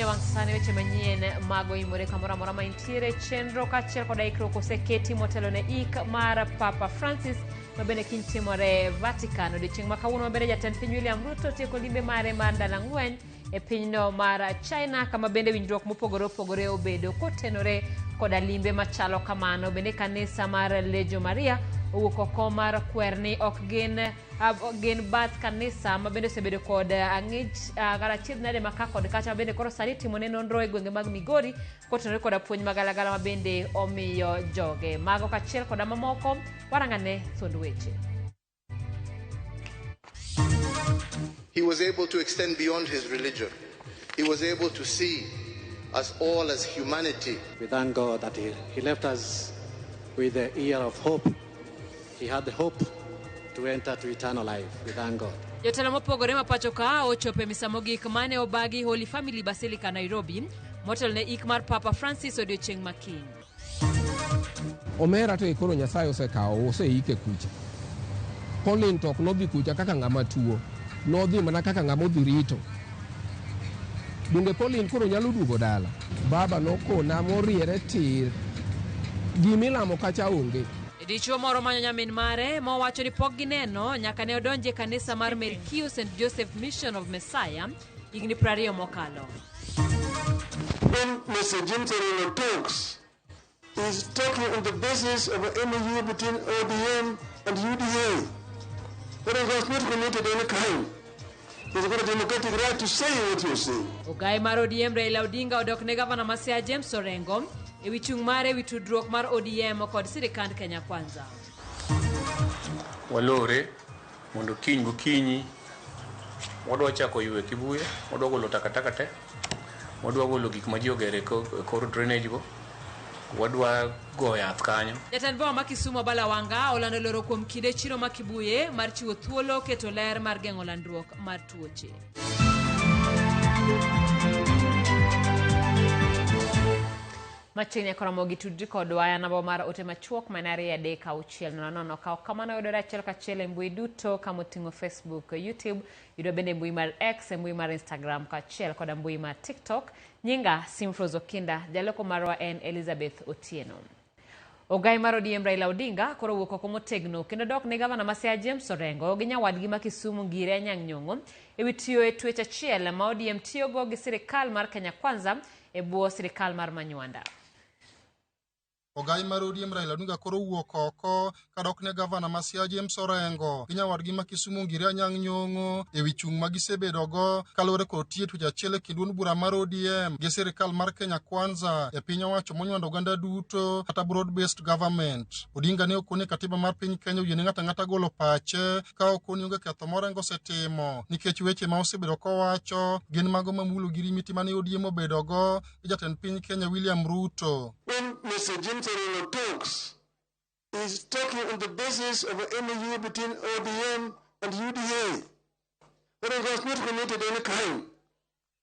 wang' sani weche manyien mago imore kamoro amora ma intiere chenro kaachiel koda ikruok oseketi motelo ne ik mar Papa Francis ma bende kiny timore Vatican. Odiochieng' ma kawuono ma bende jatend piny William Ruto tieko limbe mare mar ndalo 4 e pinyno mar China kama bende winjruok mopogore opogore obedo kotenore koda limbe machalo kamano. Bende kanisa mar Legio Maria owuok oko mar kwer ni ok gin gin bath kanisa ma bende osebedo kod ang'ich kata achiedh nade ma ka kod kacha ma bende koro sani itimo ne nonro e gwenge mag Migori kotenore koda puonj magalagala ma bende omiyo joge. Mago kachiel koda mamoko warang'ane thuond weche. He was able to extend beyond his religion. He was able to see us all as humanity. We thank God that he left us with the year of hope. He had the hope to enter to eternal life. We thank God. Jotelo mopogore ma pacho ka ochopo e misa mogik mane obagi Holy Family Basilica Nairobi motelo ne ik mar Papa Francis odiochieng' ma kiny. Omera to e koro Nyasaye osekawo oseike kucha. Pauline to ok nodhi kucha kaka ng'ama tuo. Nodhi mana kaka ng'ama odhi rito. Donge Pauline koro nyalo duogo dala? Baba nokona moriere tir. Gimilamo kacha onge. Dichuo moro manyo nyamin mare mowacho ni pok gineno nyaka ne odonji e kanisa mar Melkio St Joseph Mission of Messiah higni 20 mokalo. When Mr. James Orengo talks, he's talking on the basis of an MOU between ODM and UDA. Orengo has not committed any crime. He's got a democratic right to say what he's saying. Ogai mar ODM Raila Odinga odok ne gavana ma Siaya James Orengo ewi chung' mare ewi tudruok mar ODM kod sirikand Kenya Kwanza. Walore mondo kiny gokinyi wadwa chako ywe Kibuye, wadwa golo takataka te, wadwa golo gik ma ji ogero e kor drainage go, wadwa go yath kanyo. Jatend boma ma Kisumu Abala Wanga olando loro kuom kinde chiro ma Kibuye mar chiwo thuolo keto ler mar geng'o landruok mar tuoche. Machiegni koromo gi tudri kodwa e namba mar ote machuok ma en 23600. Ka ok kamano yudore achiel kachiel e mbui duto kamoting'o Facebook, YouTube, yudwa bende e mbui mar X, e mbui mar Instagram kaachiel koda mbui mar TikTok. Nyinga Simfrose Okinda, jaloko marwa en Elizabeth Otieno. Ogai mar ODM Raila Odinga koro wuok oko motegno kendo dok ne gavana ma Siaya James Orengo gi nyawadgi ma Kisumu Ngire Anyang' Nyong'o ewi tiyo e twech achiel ma ODM tiyogo gi sirikal mar Kenya Kwanza e bwo sirikal mar Manywanda. Ogai mar ODM Raila Odinga koro wuok oko kadok ne gavana ma Siaya James Orengo gi nyawadgi ma Kisumu Ngire Anyang' Nyong'o ewi chung' ma gisebedogo kaluwore kod tiyo e twech achiel e kind duond bura mar ODM gi sirikal mar Kenya Kwanza e piny owacho monywando oganda duto kata broad based government. Odinga ne okone katiba mar piny Kenya oyiene ng'ato ang'ata golo pache ka ok onge ketho ma Orengo osetimo nikech weche ma osebedo kowacho gin mago mamulo girimiti mane ODM obedogo gi jatend piny Kenya William Ruto. When Mr. James Orengo talks, he's talking on the basis of an MOU between ODM and UDA. Orengo has not committed any crime.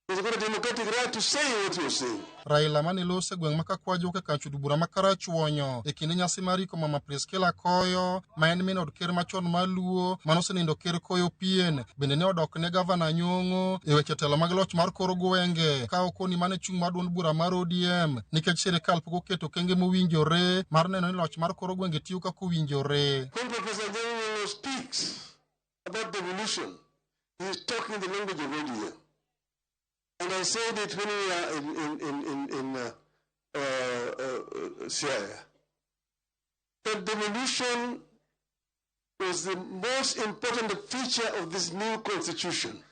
He's got a democratic right to say what he's saying. Raila mane loso e gweng' ma Kakwajo e kar od bura ma Karachuonyo e kinde nyasi mar iko Mama Priscilla Koyo ma en min od ker machon mar Luo manosenindo ker Koyo Pien bende ne odok ne gavana Nyong'o e weche telo mag loch mar kor gwenge ka okoni mane chung' mar duond bura mar ODM nikech sirikal pok oketo okenge mowinjore mar neno ni loch mar kor gwenge tiyo kaka owinjore. When Professor Nyong'o speaks about devolution, he is talking the language of ODM. And I said it when we are in Siaya, that devolution was the most important feature of this new constitution.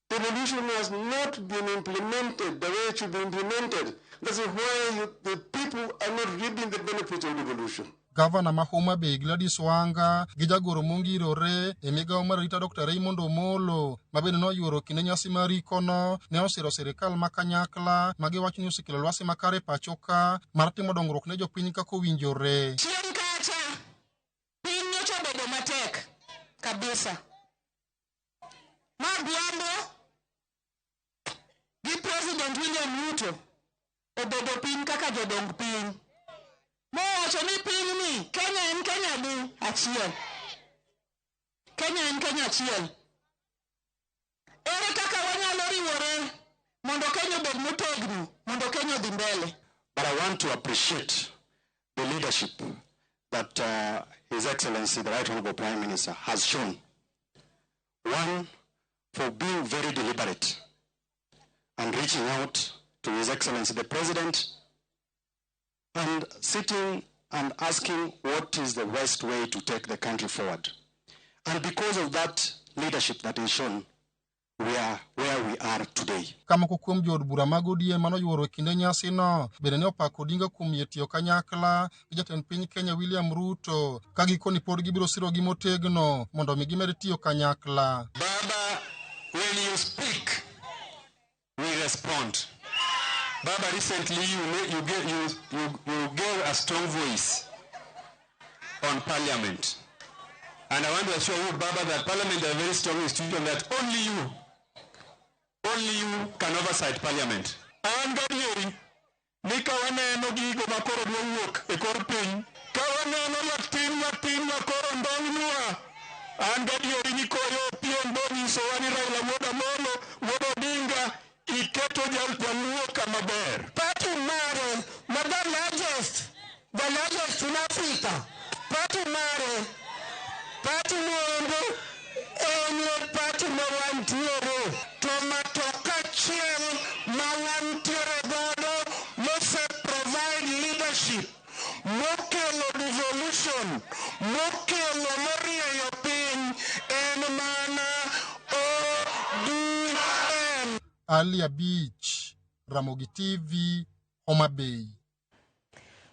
Devolution has not been implemented the way it should be implemented. That's why the people are not reaping the benefits of devolution. Gavana ma Homa Bay Gladys Wanga gi jagoro mongirore e migawo mar arita Dr. Raymond Omolo ma bende noyuoro kinde nyasi mar ikono ne osiro sirikal ma kanyakla ma giwacho ni osekelo lwasi makare e pacho ka mar timo dongruok ne jopiny kaka owinjore. Chien kacha piny nyocha obedo matek kabisa. Ma Odhiambo gi President William Ruto obedo piny kaka jodong piny. Mowacho ni pinyni Kenya en Kenya di achiel. Kenya en Kenya achiel. Ere kaka wanyalo riwore Mondo Kenya obed motegno, mondo Kenya odhi mbele. But I want to appreciate the leadership that His Excellency, the Right Honorable Prime Minister, has shown. One, for being very deliberate and reaching out to His Excellency the President and sitting and asking what is the best way to take the country forward. And because of that leadership that is shown, we are where we are today. Ka moko kuom jood bura mag ODM manoyuoro e kinde nyasino bende ne opako Odinga kuom yie tiyo kanyakla gi jatend piny Kenya William Ruto ka gikoni pod gibiro sirogi motegno mondo omi gimed tiyo kanyakla. Baba, when you speak, we respond. Baba, recently you gave a strong voice on Parliament. And I want to assure you, Baba, that Parliament is a very strong institution that only you can oversight Parliament. An gadieri ni ka waneno gigo ma koro dwa wuok e kor piny, ka waneno latin matin ma koro ndong'nwa, an gadieri ni koyo piem bonyisowa ni Raila wuod Amolo wuod Odinga iketo jaluo kama ber. Party mare ma the largest in Africa. Party mare, party mondo en party ma wantiere to matoka achiel ma wantiere godo mose provide leadership mokelo devolution mokelo morieyo piny en mana ODM. Ali Abich, Ramogi TV, Homa Bay.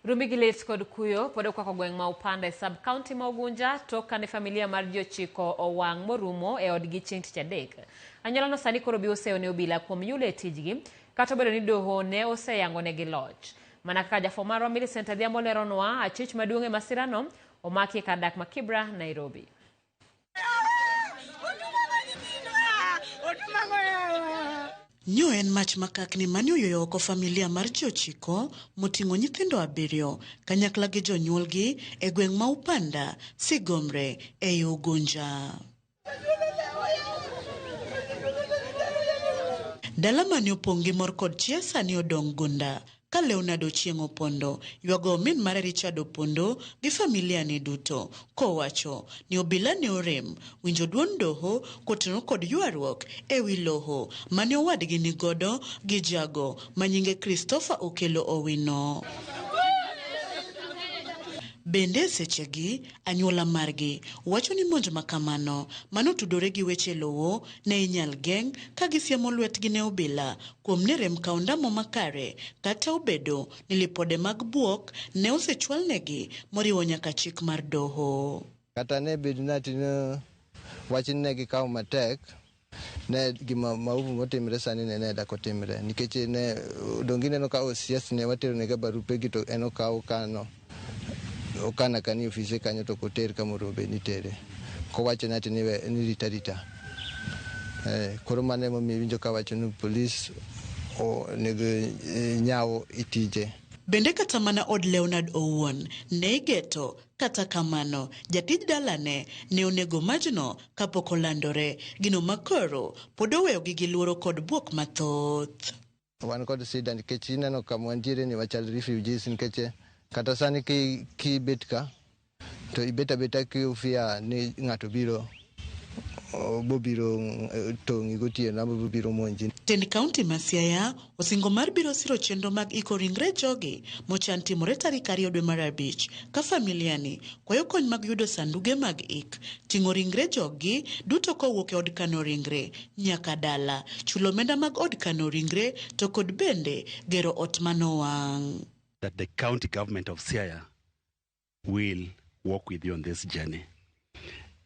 Rumbi gi lit kod kuyo pod okwako gweng' ma Upanda e sub county ma Ugunja tok kane familia mar ji ochiko owang' morumo e odgi chieng' tich adek. Anyuolano sani koro biro seyo ne obila kuom yulo e tijgi kata obedo ni doho ne oseyangonegi loch. Mana kaka jafwambo marwa Millicent Adhiambo leronwa, achich maduong' e masirano omaki e kar dak ma Kibra, Nairobi. Nyo en mach makakni mane oyuoyo oko familia mar ji ochiko moting'o nyithindo abiriyo kanyakla gi jonyuolgi e gweng' ma Upanda, Sigomre ei Ugunja. Dala mane opong' gi mor kod chia sani odong' gunda ka Leonard Ochieng' Opondo ywago min mare Richard Opondo gi familia ne duto kowacho ni obila ne orem winjo duond doho kotenore kod ywaruok e wi lowo mane owadgi nigodo gi jago manyinge Christopher Okello Owino. Bende sechegi anyuola margi wacho ni monj makamano manotudore gi weche lowo ne inyal geng' ka gisiemo lwetgi ne obila kuom ne rem kawo ondamo makare kata obedo ni lipode mag buok ne osechwalnegi moriwo nyaka chik mar doho. Kata ne bed ni ati wach ne gikawo matek ne gima maovu motimre sani ne dak otimre nikech ne donge ineno ka OCS ne watero nega barupe gi to en okawo kano okana kani ofise kanyo to ok oter kamoro bed ni itere kowacho ni ati ni rita rita. Koro mano emomiyo iwinjo kawacho ni polis onego nyawo e tije. Bende kata mana od Leonard owuon ne igeto kata kamano jatij dalane ne onego majno kapok olandore gino makoro pod oweyogi gi luoro kod buok mathoth. Wan kod sida nikech ineno kama wantiere ni wachal refugees nikech kata sani kibet ka to ibet abeta kihofia ni ng'ato biro bobiro tong'i gotieno ama bobiro monji. Tend kaunti ma Siaya osingo mar biro siro chenro mag iko ringre jogi mochan timore tarik 2 dwe mar abich ka familia ni kwayo kony mag yudo sanduge mag ik, ting'o ringre joggi duto kowuok e od kano ringre nyaka dala, chulo omenda mag od kano ringre to kod bende gero ot manowang'. That the county government of Siaya will walk with you on this journey.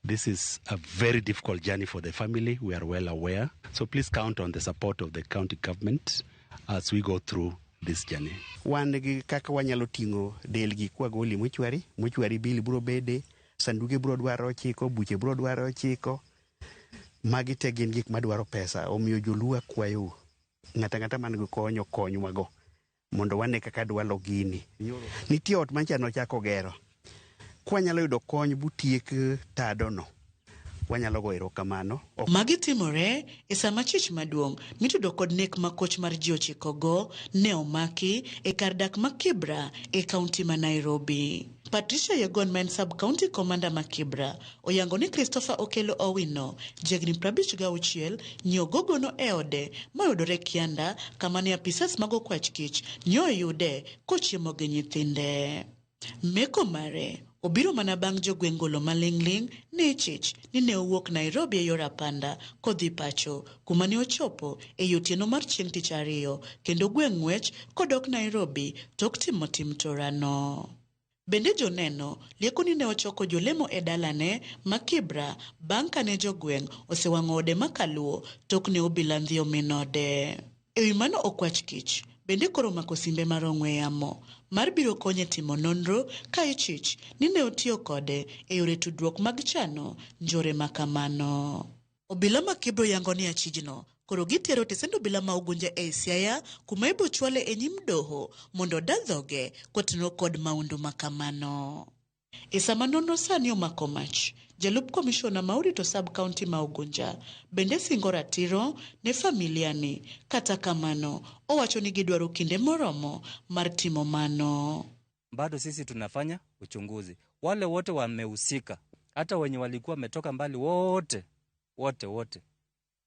This is a very difficult journey for the family. We are well aware. So please count on the support of the county government as we go through this journey. Wan gi kaka wanyalo ting'o delgi kwagoli mochwari, mochwari bill biro bede, sanduge biro dwaro ochiko, buche biro dwaro ochiko. Magi te gin gik madwaro pesa, omiyo joluo akwayou ng'ata ng'ata man gi kony okonywago mondo wane kaka dwalo gini. Nitie ot mancha nochako gero. Kwanyalo yudo kony butiek tadono, Wanyalo goyo erokamano. Magi timore e sama chich maduong' mitudo kod nek ma koch mar ji ochikogo ne omaki e kar dak ma Kibra e kaunti ma Nairobi. Patricia Yegon ma en sub-county commander ma Kibra oyango ni Christopher Okello Owino, jahigni 56, nyogogono e ode mayudore Kianda kama ne apisas mag okwach kich nyoyude kochiemo gi nyithinde. Meko mare obiro mana bang' jogweng' golo maling'ling' ni ichich ni ne owuok Nairobi e yor apanda kodhi pacho kuma ne ochopo e otieno mar chieng' tich ariyo kendo gweng' ng'wech kodok Nairobi tok timo tim torano. Bende joneno lieko ni ne ochoko jolemo e dalane ma Kibra bang' kane jogweng' osewang'o ode ma Kaluo tok ne obila ndhiyo min ode. Ewi mano okwach kich bende koro omako simbe mar ong'we yamo mar biro konye timo nonro ka ichich ni ne otiyo kode e yore tudruok mag chano njore ma kamano. Obila ma Kibra oyango ni achijno koro gitero tesend obila ma Ugunja ei Siaya kuma ibochwale e nyim doho mondo oda dhoge kotenore kod maundu ma kamano. E sama nonro sani omako mach, jalup komishona ma orito sub-county ma Ugunja bende singo ratiro ne familia ni. Kata kamano, owacho ni gidwaro kinde moromo mar timo mano. Bado sisi tunafanya uchunguzi. Wale wote wamehusika, hata wenye walikuwa wametoka mbali, wote wote wote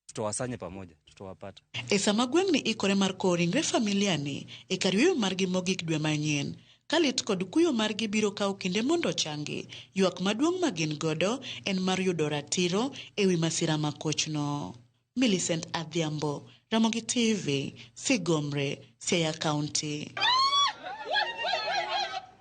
tutawasanya pamoja, tutawapata. E sama gweng'ni ikore mar kowo ringre familia ni e kar yueyo margi mogik dwe manyien, ka lit kod kuyo margi biro kawo kinde mondo ochangi, ywak maduong' ma gin godo en mar yudo ratiro ewi masira ma kochno. Millicent Adhiambo, Ramogi TV, Sigomre, Siaya County.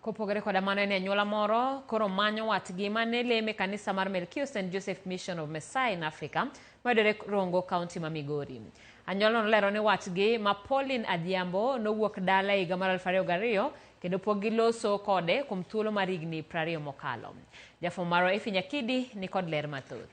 Kopogore koda mano en anyuola moro koro manyo watgi mane leme kanisa mar Melkio St Joseph Mission of Messiah in Africa mayudore Rongo, County ma Migori. Anyuolano nolero ni watgi ma Pauline Adhiambo nowuok dala e higa mar 2002 kendo pok giloso kode kuom thuolo mar higni 20 mokalo. Jafwambo marwa Effie Nyakidi ni kod ler mathoth.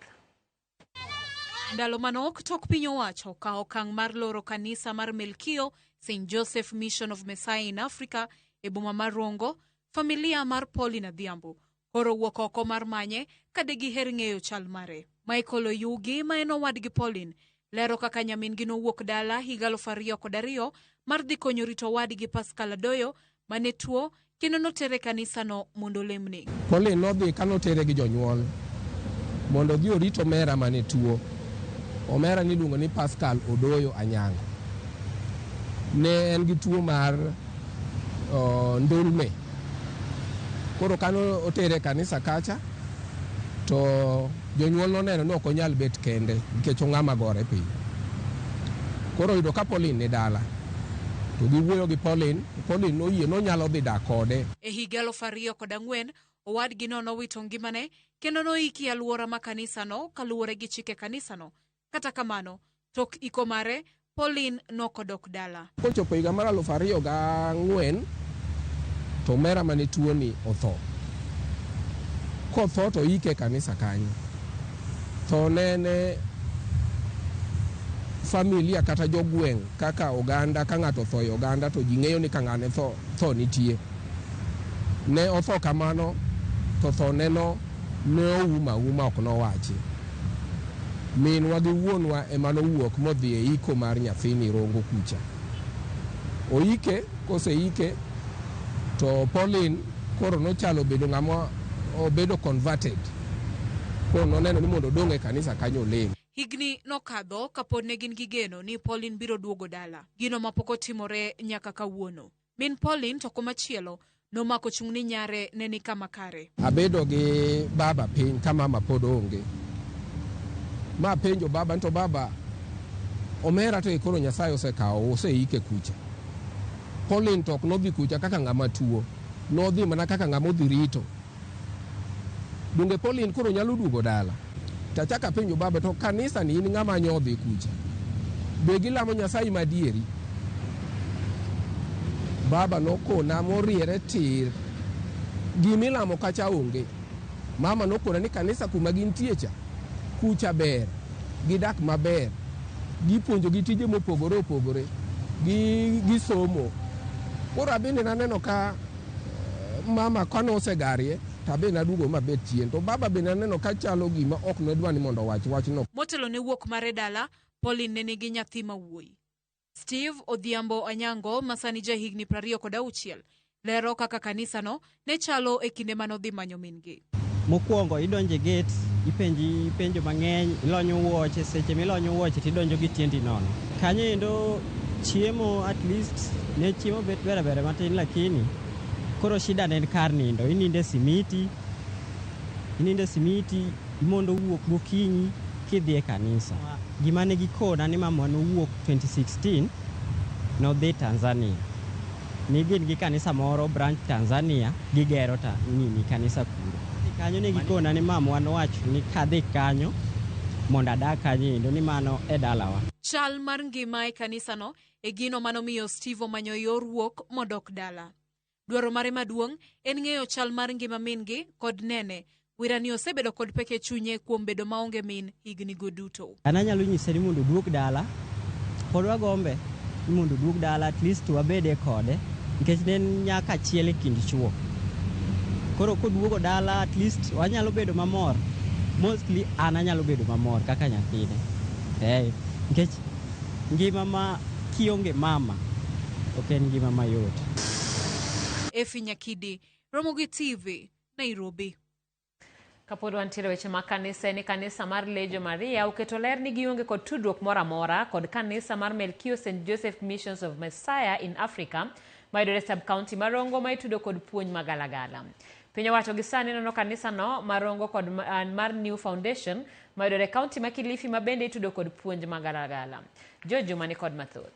Ndalo manok tok piny owacho okawo okang' mar loro kanisa mar Melkio St Joseph Mission of Messiah in Africa e boma mar Rongo, familia mar Pauline Adhiambo koro wuok oko mar manye ka de giher ng'eyo chal mare. Michael Oyugi ma en owadgi Pauline lero kaka nyamin-gi nowuok dala higa 2002 mar dhi konyo rito owadgi Pascal Adoyo mane tuo kendo notere kanisano mondo olemne. Pauline nodhi kanotere gi jonyuol mondo odhi orit omera mane tuo. Omera niluongo ni Pascal Odoyo Anyango. Ne en gi tuo mar ndulme. Koro kano otere kanisa kacha to jonyuol noneno ni ok onyal bet kende nikech ong'ama gore piny. Koro oyudo ka Pauline ni dala. To giwuoyo gi Pauline, Pauline noyie nonyalo dhi dak kode. E higa 2004, owadgino nowito ngimane kendo noiki e alwora ma kanisano kaluwore gi chike kanisano. Kata kamano, tok iko mare, Pauline nokodok dala. Kochopo higa mar 2004, to omera mane tuo ni otho. Kotho to oike e kanisa kanyo. Tho nene familia kata jogweng' kaka oganda ka ng'ato otho e oganda to ji ng'eyo ni ka ng'ane tho nitie. Ne otho kamano to tho neno ne oum auma ok nowachi. Minwa gi wuonwa ema nowuok modhi e iko mar nyathini Rongo kucha. Oike, koseike to Pauline koro nochalo bedo ng'ama obedo converted. Koro noneno ni mondo odong' e kanisa kanyo olem. Higni nokadho kapod ne gin gi geno ni Pauline biro duogo dala. Gino mapok otimore nyaka kawuono. Min Pauline to komachielo nomako chung' ni nyare ne ni kama kare. Abedo gi baba piny ka mama pod onge. Ma penjo baba to baba omera to koro Nyasaye osekawo oseike kucha. Pauline to ok nodhi kucha kaka ng'ama tuo. Nodhi mana kaka ng'ama odhi rito. Donge Pauline koro nyalo duogo dala? Tachaka penjo baba to kanisa ni in ng'ama nyodhi kucha. Be gilamo Nyasaye madieri? Baba nokona moriere tir. Gimilamo kacha onge. Mama nokona ni kanisa kuma gintie cha, kucha ber, gidak maber, gipuonjo gi tije mopogore opogore, gisomo. Koro abende naneno ka mama kanosegarie Tabe naduogo mabet chien to baba be naneno ka chalo gima ok ne dwa ni mondo owach wachno. Motelo ne wuok mare dala, Pauline ne nigi nyathi ma wuoyi. Steve Odhiambo Anyango ma sani jahigni 26 lero kaka kanisano ne chalo e kinde manodhi manyo min-gi. Mokwongo idonjo e gate, ipenji penjo mang'eny, ilonyo wuoche, seche milonyo wuoche tidonjo gi tiendi nono. Kanyo endo chiemo at least ne chiemo bet ber ber matin lakini koro shida ne en kar nindo. Inindo e simiti, inindo e simiti imondo wuok gokinyi kidhi e kanisa. Gima ne gikona ni mama nowuok 2016 nodhi Tanzania. Ni gin gi kanisa moro branch Tanzania gigero ta nini kanisa kuro. Kanyo ne gikona ni mamwa nowacho ni kadhi kanyo mondo adag kanyo endo ni mano e dalawa. Chal mar ngima e kanisano e gino manomiyo Steve omanyo yor wuok modok dala. Dwaro mare maduong' en ng'eyo chal mar ngima min-gi kod nene. Wirani osebedo kod pek e chunye kuom bedo maonge min higni go duto. An anyalo nyise ni mondo oduog dala, pod wagombe ni mondo oduog dala at least wabede kode nikech ne en nyako achiel e kind chuo. Koro koduogo dala at least wanyalo bedo mamor. Mostly an anyalo bedo mamor kaka nyathine. Nikech ngima ma kionge mama ok en ngima mayot. Efi Nyakidi, Ramogi TV, Nairobi. Kapod wantiere weche mag kanisa ni kanisa mar Legio Maria oketo ler ni gionge kod tudruok moro amora kod kanisa mar Melkio St. Joseph Missions of Messiah in Africa mayudore sub county ma Rongo ma itudo kod puonj magalagala. Piny owacho gi sani nono kanisano ma Rongo kod mar New Foundation mayudore county ma Kilifi ma bende itudo kod puonj magalagala. George Juma ni kod mathoth.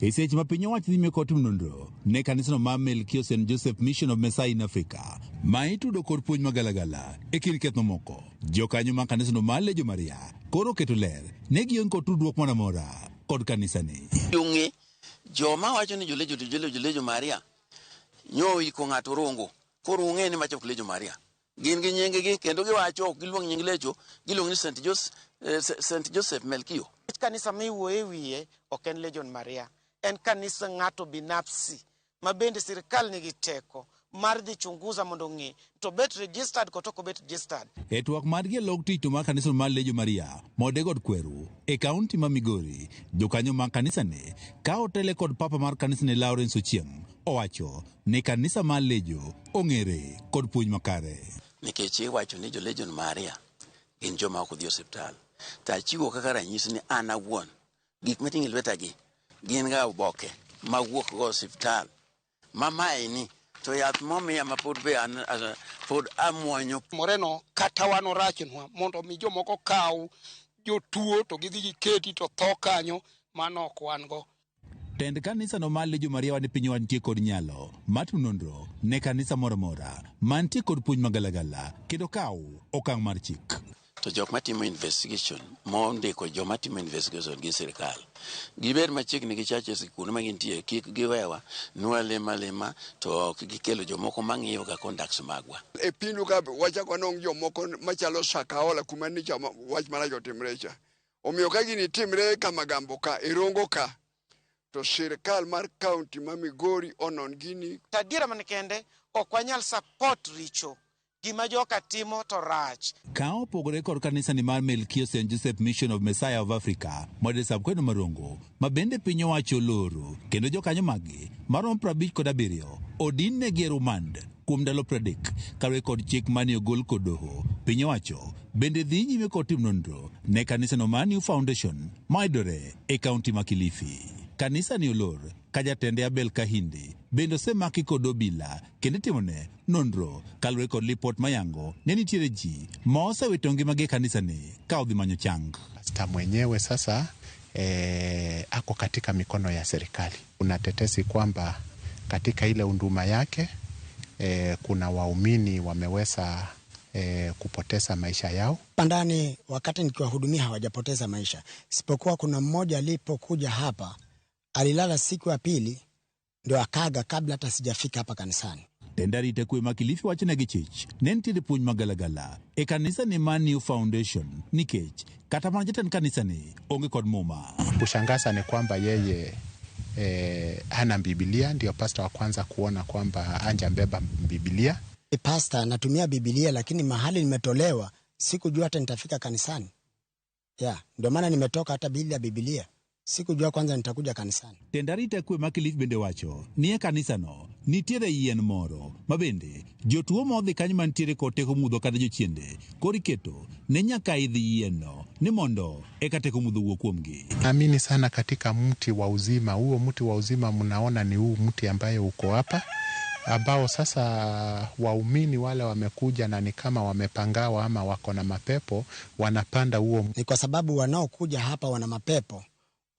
E seche ma piny owacho dhi nyime kod timo nonro ne kanisano mar Melkio St. Joseph Mission of Messiah in Africa ma itudo kod puonj magalagala e kind ketho moko. Jokanyo mag kanisano mar Legio Maria koro oketo ler ne gionge kod tudruok moro amora kod kanisani. Ong'e joma wacho ni jolejo jolejo Legio Maria nyo iko ng'ato Rongo, koro ung'e ni macha ok Legio Maria. Gin gi nying gi kendo giwacho ok giluong nying Legio, giluong ni St. Joseph Melkio. Kanisa miwuoye wiye ok en Legion Maria, en kanisa ng'ato binafsi ma bende sirikal nigi teko mar dhi chunguza mondo ong'e to bet registered kata ok obet registered. E twak margi e log tich to mar kanisa mar Legio Maria mode god Kweru e kaunti ma Migori, jokanyo mag kanisani ka otele kod papa mar kanisani Lawrence Ochieng' owacho ni kanisa mar Legio ong'ere kod puonj makare. Nikech iwacho ni jo Legion Maria gin joma ok odhi osiptal, to achiwo kaka ranyisi ni an awuon gik mating'o e lweta gi gin ga oboke mawuok go osiptal ma maeni to yath momiya ma pod be an pod amuonyo. Moreno kata wan orachnwa mondo mi jomoko kaw jotuo to gidhi giketi to tho kanyo, mano ok wan go. Tend kanisano mar Legio Maria wan e piny wantie kod nyalo mar timo nonro ne kanisa moro amora mantie kod puonj magalagala kendo kaw okang' mar chik. To jok matimo investigation mondiko joma timo investigation gi sirikal gibed machiegni gi churches kuonde ma gintie, kik giwewa nwalema lema to ok gikelo jomoko mang'iyo ga conducts magwa. E pinyu ka wachako wanong' jomoko machalo Sakaola kuma nicha wach marach otimre cha. Omiyo ka gini timre Kamagambo ka, e Rongo ka, to sirikal mar kaunti ma Migori onon gini. Adiera man kende ok wanyal support richo. Gima joka timo to rach. Ka opogore kod kanisani mar Melkio St. Joseph Mission of Messiah of Africa mode sub kweno Marongo ma bende piny owacho oloro kendo jokanyo maggi maromo 57 odin negi e rumand kuom ndalo 30 kaluwore kod chik mane ogol kod doho. Piny owacho bende dhi nyime kod timo nonro ne kanisano mar New Foundation mayudore e kaunti ma Kilifi. Kanisani olor ka jatende Abel Kahindi bende osemaki kod obila kendo itimone nonro kaluwore kod lipot mayango ne nitiere ji ma osewito ngimagi e kanisani ka odhi manyo chang. Pasta mwenyewe sasa ako katika mikono ya serikali. Kuna tetesi kwamba katika ile huduma yake kuna waumini wameweza kupoteza maisha yao. Pandani wakati nikiwahudumia hawajapoteza maisha, isipokuwa kuna mmoja alipokuja hapa alilala siku ya pili ndio akaga kabla hata sijafika hapa kanisani. Tend arita kwe ma Kilifi wacho ne gichich ne nitiere puonj magalagala e kanisa ni mar New Foundation nikech kata mana jatend kanisani onge kod muma. Kushangaza ni kwamba yeye hana Biblia, ndio pasta wa kwanza kuona kwamba hajabeba Biblia. Pasta, natumia Biblia lakini mahali nimetolewa sikujua hata nitafika kanisani. Yeah, ndio maana nimetoka hata bila Biblia. Sikujua kwanza nitakuja kanisani. Tend arita kwe ma Kilifi bende wacho ni e kanisano nitiere yien moro ma bende jotuo modhi kanyo mantiere kod teko mudho kata jochiende koro iketo ne nyaka idh yienno ni mondo eka teko mudho wuo kuomgi. Naamini sana katika mti wa uzima. Huo mti wa uzima mnaona ni huu mti ambaye uko hapa, ambao sasa waumini wale wamekuja na ni kama wamepangawa ama wako na mapepo, wanapanda huo. Ni kwa sababu wanaokuja hapa wana mapepo.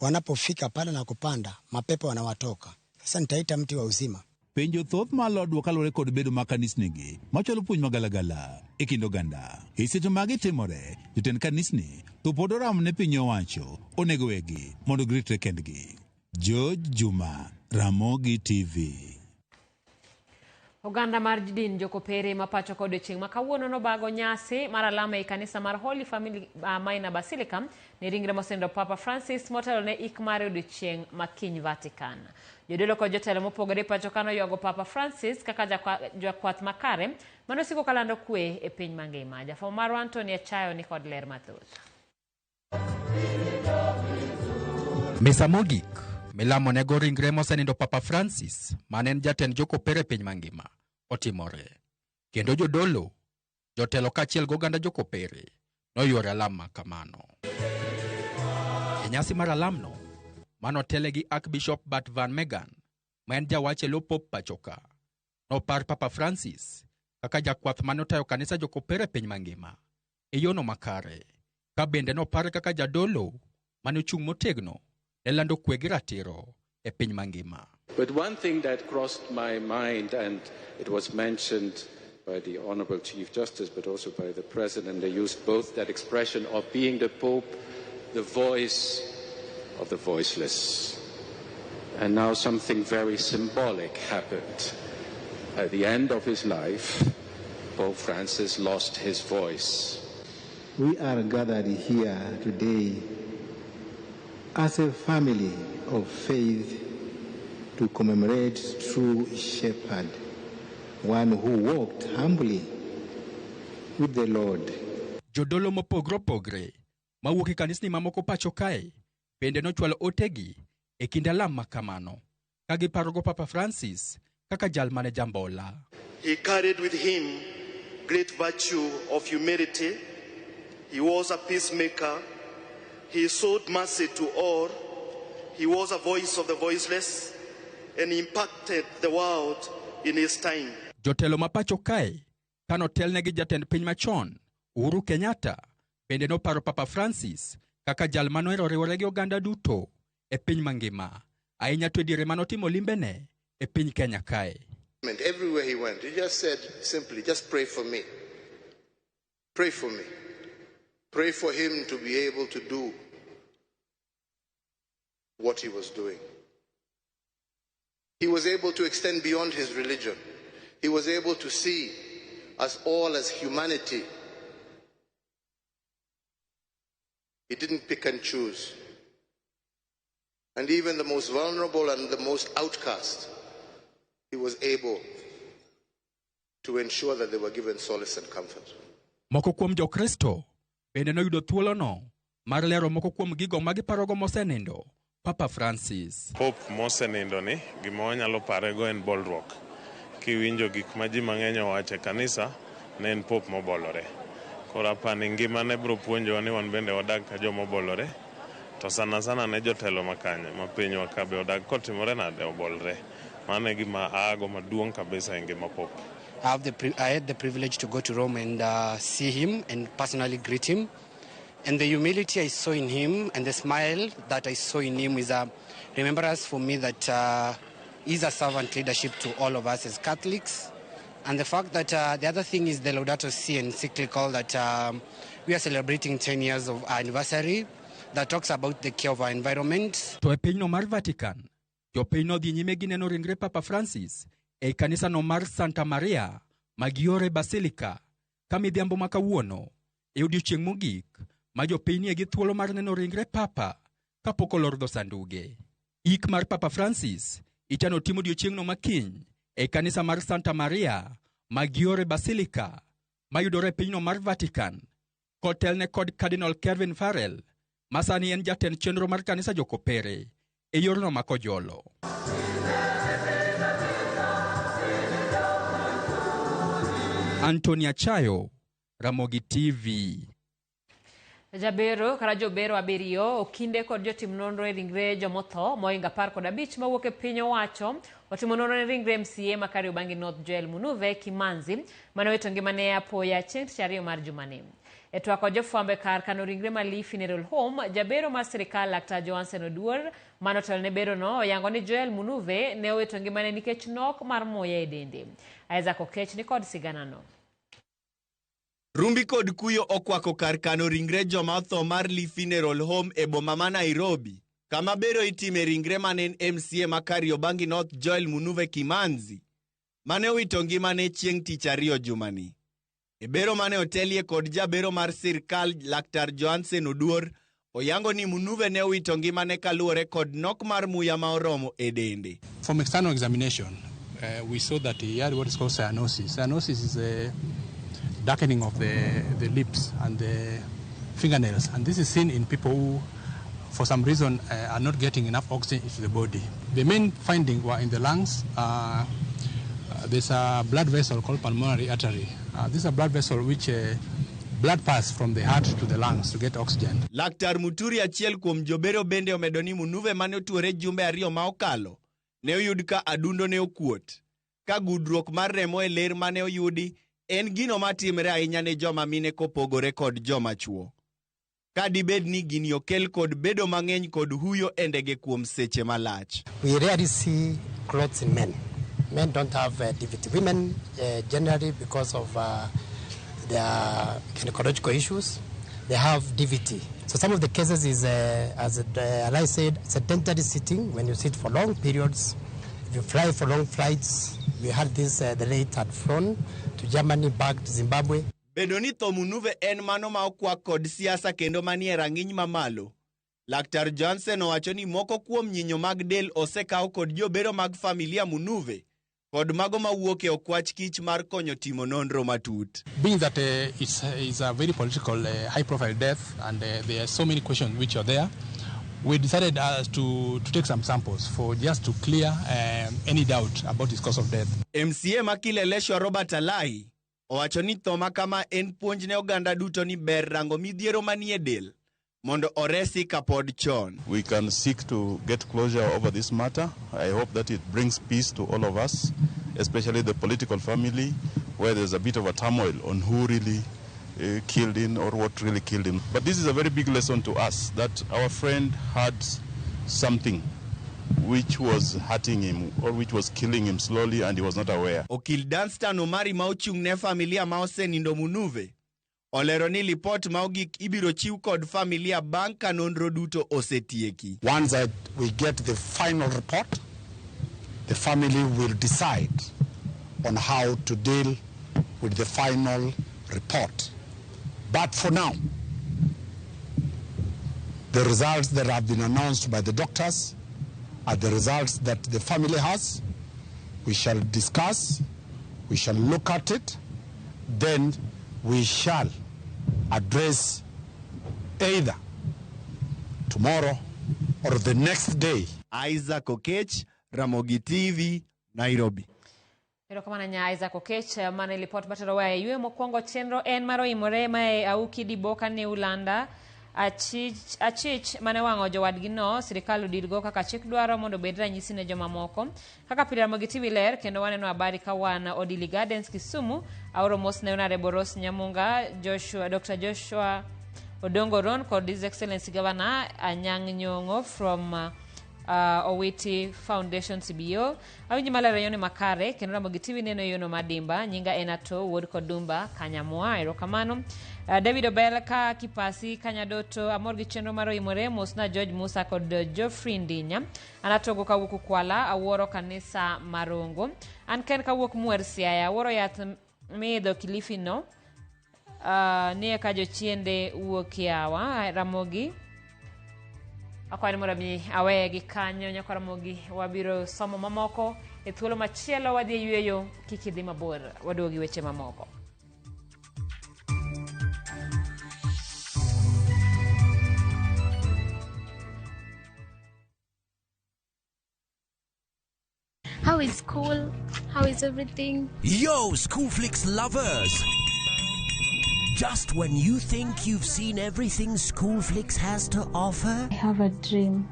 Wanapofika pale na kupanda, mapepo wanawatoka. Sasa nitaita mti wa uzima. Penjo thoth ma lodwa kaluwore kod bedo mag kanisnigi machwalo puonj magalagala e kind oganda. E seche magi timore, jotend kanisni to pod oramo ne piny owacho onego wegi mondo giritre kendgi. George Juma, Ramogi TV. Oganda mar din Jokopere ma pacho kod odiochieng' ma kawuono nobago nyasi mar alama e kanisa mar Holy Family Minor Basilica ne ringre mosenindo Papa Francis motelo ne ik mare odiochieng' ma kiny Vatican. Jodolo kod jotelo mopogore pacho ka noywago Papa Francis kaka jakwath makare manosiko kalando kwe e piny mangima. Jafwambo marwa Anthony Achayo ni kod ler mathoth. Misa mogik milamo nego ringre mosenindo Papa Francis mane en jatend Jokopere piny mangima otimore. Kendo jodolo, jotelo kaachiel gi oganda Jokopere noyuoro alam kamano. E nyasi mar alamno, manotele gi Archbishop Bart Van Megan, ma en jawach e lo Pope pachoka, nopar Papa Francis kaka jakwath mane otayo kanisa Jokopere piny mangima e yono makare, ka bende nopare kaka jadolo mane ochung' motegno ne lando kwe gi ratiro e piny mangima. But one thing that crossed my mind, and it was mentioned by the Honorable Chief Justice, but also by the President, they used both that expression of being the Pope, the voice of the voiceless. And now something very symbolic happened. At the end of his life, Pope Francis lost his voice. We are gathered here today as a family of faith to commemorate true shepherd, one who walked humbly with the Lord. Jodolo mopogore opogre mawuok e kanisni mamoko pacho kae bende nochwalo otegi e kind alam ma kamano ka giparogo Papa Francis kaka jal mane jambola. He carried with him great virtue of humility. He was a peacemaker. He showed mercy to all. He was a voice of the voiceless and impacted the world in his time. Jotelo ma pacho kae kanotelne gi jatend piny machon Uhuru Kenyatta bende noparo Papa Francis kaka jal manohero riwore gi oganda duto e piny mangima, ahinya to e diere manotimo limbene e piny Kenya kae. And everywhere he went, he just said simply, just pray for me. Pray for me. Pray for him to be able to do what he was doing. He was able to extend beyond his religion. He was able to see us all as humanity. He didn't pick and choose. And even the most vulnerable and the most outcast, he was able to ensure that they were given solace and comfort. Moko kuom Jokristo bende noyudo thuolono mar lero moko kuom gigo ma giparogo mosenindo Papa Francis. Pope mosenindo ni gima wanyalo parego en bolruok. Kiwinjo gik ma ji mang'eny owacho e kanisa, ne en Pope mobolore. Koro apani ngimane biro puonjowa ni wan bende wadag ka joma obolore. To sana sana ne jotelo ma kanyo ma pinywa ka be odag kotimore nade obolre. Mano e gima aago maduong' kabisa e ngima Pope. I had the privilege to go to Rome and see him and personally greet him. And the humility I saw in him and the smile that I saw in him is a remembrance for me that he's a servant leadership to all of us as Catholics. And the fact that the other thing is the Laudato Si encyclical that we are celebrating 10 years of our anniversary that talks about the care of our environment. To e pinyno mar Vatican, jopiny nodhi nyime gi neno ringre Papa Francis ei kanisano mar Santa Maria Maggiore Basilica ka midhiambo ma kawuono e odiechieng' mogik ma jopiny nie gi thuolo mar neno ringre Papa kapok olor dho sanduge. Ik mar Papa Francis ichano tim odiechieng'no ma kiny e kanisa mar Santa Maria Maggiore Basilica mayudore e pinyno mar Vatican kotelne kod Cardinal Kevin Farrell ma sani en jatend chenro mar kanisa jokopere e yorno ma Kojolo. Anthony Achayo, Ramogi TV. Jabero kata jobero abiriyo okinde kod jotim nonro e ringre jomotho mohingo 15 mawuok e piny owacho otimo nonro ne ringre MCA ma Kariobangi North Joel Munuve Kimanzi mane owito ngimane apoya chieng' tich ariyo mar jumani. E twak kod jofwambo e kar kano ringre ma Lee Funeral Home, jabero mar sirikal Laktar Johansen Oduor mane otelo ne berono oyango ni Joel Munuve ne owito ngimane nikech nok mar muya e dende. Isaac Okech ni kod siganano. Rumbi kod kuyo okwako kar kano ringre joma otho mar Lee Funeral Home e boma ma Nairobi, kama bero itime ringre mane en MCA ma Kariobangi North Joel Munuve Kimanzi, mane owito ngimane chieng' tich ariyo jumani. E bero mane otelie kod jabero mar sirkal Laktar Johansen Oduor, oyango ni Munuve ne owito ngimane kaluwore kod nok mar muya ma oromo e dende. From external examination, we saw that he had what is called cyanosis. Cyanosis is a darkening of the lips and the fingernails, and this is seen in people who, for some reason, are not getting enough oxygen into the body. The main finding were in the lungs. There's a blood vessel called pulmonary artery. This is a blood vessel which blood pass from the heart to the lungs to get oxygen. Laktar Muturi achiel kuom jobero bende omedo ni Munuve mane otuore jumbe ariyo ma okalo ne oyud ka adundo ne okuot, ka gudruok mar remo e ler mane oyudi en gino matimre ahinya ne joma mine kopogore kod joma chuo. Ka dibed ni gini okel kod bedo mang'eny kod huyo e ndege kuom seche malach. We rarely see clots in men. Men don't have DVT. Women generally, because of their gynecological issues, they have DVT. So some of the cases is, as I said, sedentary sitting, when you sit for long periods, if you fly for long flights. We had this, the late had flown to Germany, back to Zimbabwe. Bedo ni tho Munuve en mano ma okwak kod siasa kendo manie rang'iny mamalo. Laktar Johnson owacho ni moko kuom nyinyo mag del osekaw kod jobero mag familia Munuve kod mago mawuok e okwach kich mar konyo timo nonro matut. Being that it's a very political, high-profile death, and there are so many questions which are there, we decided to take some samples for just to clear any doubt about his cause of death. MCA ma Kileleshwa Robert Alai owacho ni tho ma kama en puonj ne oganda duto ni ber rango midhiero manie del mondo oresi kapod chon. We can seek to get closure over this matter. I hope that it brings peace to all of us, especially the political family, where there's a bit of a turmoil on who really killed him or what really killed him. But this is a very big lesson to us, that our friend had something which was hurting him or which was killing him slowly, and he was not aware. Okil Danstan Omari ma ochung' ne familia ma osenindo Munuve olero ni lipot ma ogik ibiro chiw kod familia bang' ka nonro duto osetieki. Once that we get the final report, the family will decide on how to deal with the final report. But for now, the results that have been announced by the doctors are the results that the family has. We shall discuss, we shall look at it, then we shall address either tomorrow or the next day. Isaac Okech, Ramogi TV, Nairobi. Erokamano nya Isaac Okech mane lipot matero waya ywe mokwongo chenro en mar oimore mae Auki Diboka ne Ulanda achich mane wang'o jowadgi no sirikal odirgo kaka chik dwaro mondo obed ranyisi ne jomamoko. Kaka pile Ramogi TV ler kendo waneno habari ka wan Odili Gardens Kisumu. Aoro mos ne Honorable Rose Nyamunga, Joshua, Dr. Joshua Odongo Ron kod His Excellency Governor Anyang' Nyong'o from Owiti Foundation CBO. Awinji maler e yono makare kendo Ramogi TV neno e yono madimba. Nyinga en Ato Wuod Kodumba Kanyamwa. Erokamano. David Obel ka Kipasi Kanyadoto amor gi chenro mar oimore. Mosna George Musa kod Geoffrey Ndinya. An Atogo kawuok Ukwala awuoro kanisa Marongo. An Ken kawuok Mwer Siaya awuoro yath miidho Kilifi no. Nie ka jochiende wuok yawa. Ramogi Akwayo ni mondo mi aweye gi kanyo nyakwaramogi wabiro somo mamoko e thuolo machielo wadhi e yueyo kik idhi mabor waduogi weche mamoko. How is school? How is everything? Yo, Schoolflix lovers! Just when you think you've seen everything Schoolflix has to offer, I have a dream.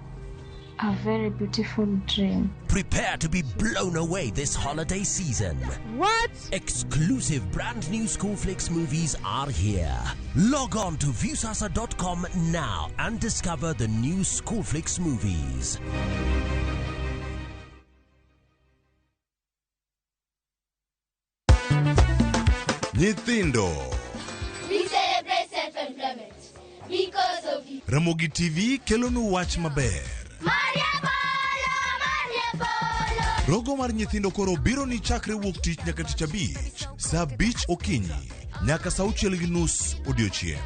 A very beautiful dream. prepare to be blown away this holiday season. What? Exclusive brand new Schoolflix movies are here. Log on to Viewsasa.com now and discover the new Schoolflix movies. Nyithindo We celebrate self-employment because of you. Ramogi TV kelonu wach maber. Rogo mar nyithindo koro biro ni chakre wuok tich nyaka tich abich, saa 5 okinyi nyaka saa 6:30 odiochieng'.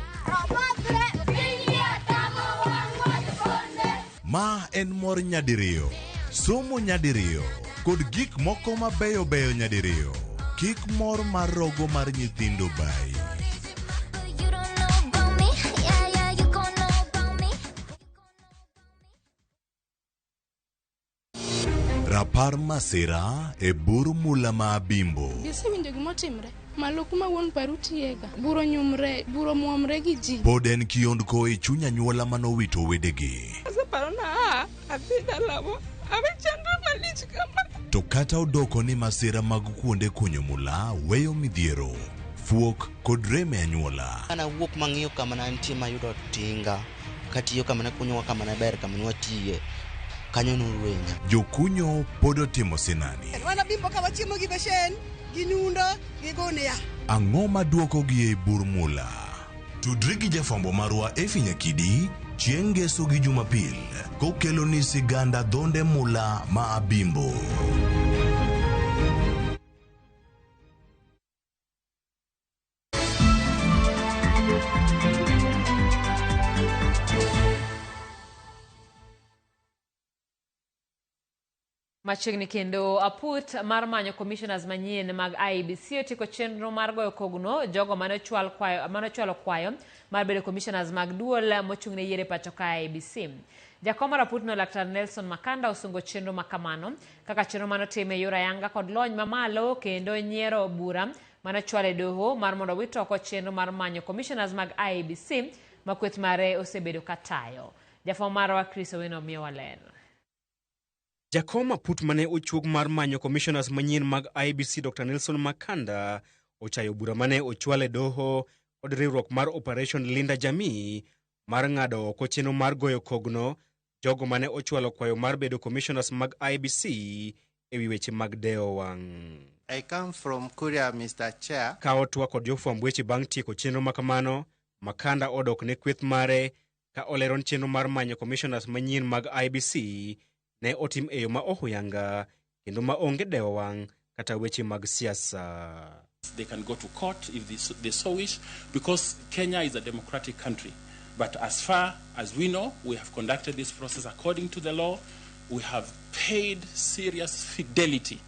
Ma en mor nyadiriyo, somo nyadiriyo, kod gik moko mabeyo beyo nyadiriyo. Kik mor mar rogo mar nyithindo bayi. Rapar masira e bur mula ma Abimbo. Isewinjo gimotimre? Malo kuma wuon paru tiyega. Buro nyumre, buro muomre gi ji. Pod en kiondko e chuny anyuola manowito wedegi. Aseparo na aa, adhi dalawa. Awe chandruok malich kama. To kata odoko ni masira mag kuonde kunyo mula weyo midhiero, fuok kod rem e anyuola. An awuok mang'iyo kama ne antie mayudo tinga katiyo kama ne kunyowa kama ne ber kama ne watiye kanyo norwenya. Jokunyo pod otimo sinani. Wan Abimbo ka wachiemo gi besen, gi nyundo, gi gunia. Ang'o maduokogi ei bur mula? Tudri gi jafwambo marwa Efi Nyakidi chieng' ngeso gi Jumapil kokelo ni siganda dhonde mula ma Abimbo. Machiegni kendo aput mar manyo commissioners manyien mag IEBC otieko chenro mar goyo kogno jogo mane ochwalo kwayo mar bedo commissioners mag duol mochung' ne yiero e pacho ka IEBC. Jakom mar aputno Laktar Nelson Makanda osungo chenro makamano kaka chenro mane otim e yor ayanga kod lony mamalo kendo nyiero bura mane ochwal e doho mar mondo owit oko chenro mar manyo commissioners mag IEBC ma kweth mare osebedo katayo. Jafwambo marwa Chris Owino miyowa ler. Jakom aput mane ochuog mar manyo commissioners manyien mag IEBC Dr. Nelson Makanda ochayo bura mane ochwal e doho kod riwruok mar Operation Linda Jamii mar ng'ado oko chenro mar goyo kogno jogo mane ochwalo kwayo mar bedo commissioners mag IEBC ewi weche mag dewo wang'. I come from Kuria, Mr. Chair. Ka otwa kod jofwamb weche bang' tieko chenro makamano, Makanda odok ne kweth mare ka olero ni chenro mar manyo commissioners manyien mag IEBC ne otim e yo ma ohuyanga kendo ma onge dewo wang' kata weche mag siasa. They can go to court if they so wish, because Kenya is a democratic country. But as far as we know, we have conducted this process according to the law. We have paid serious fidelity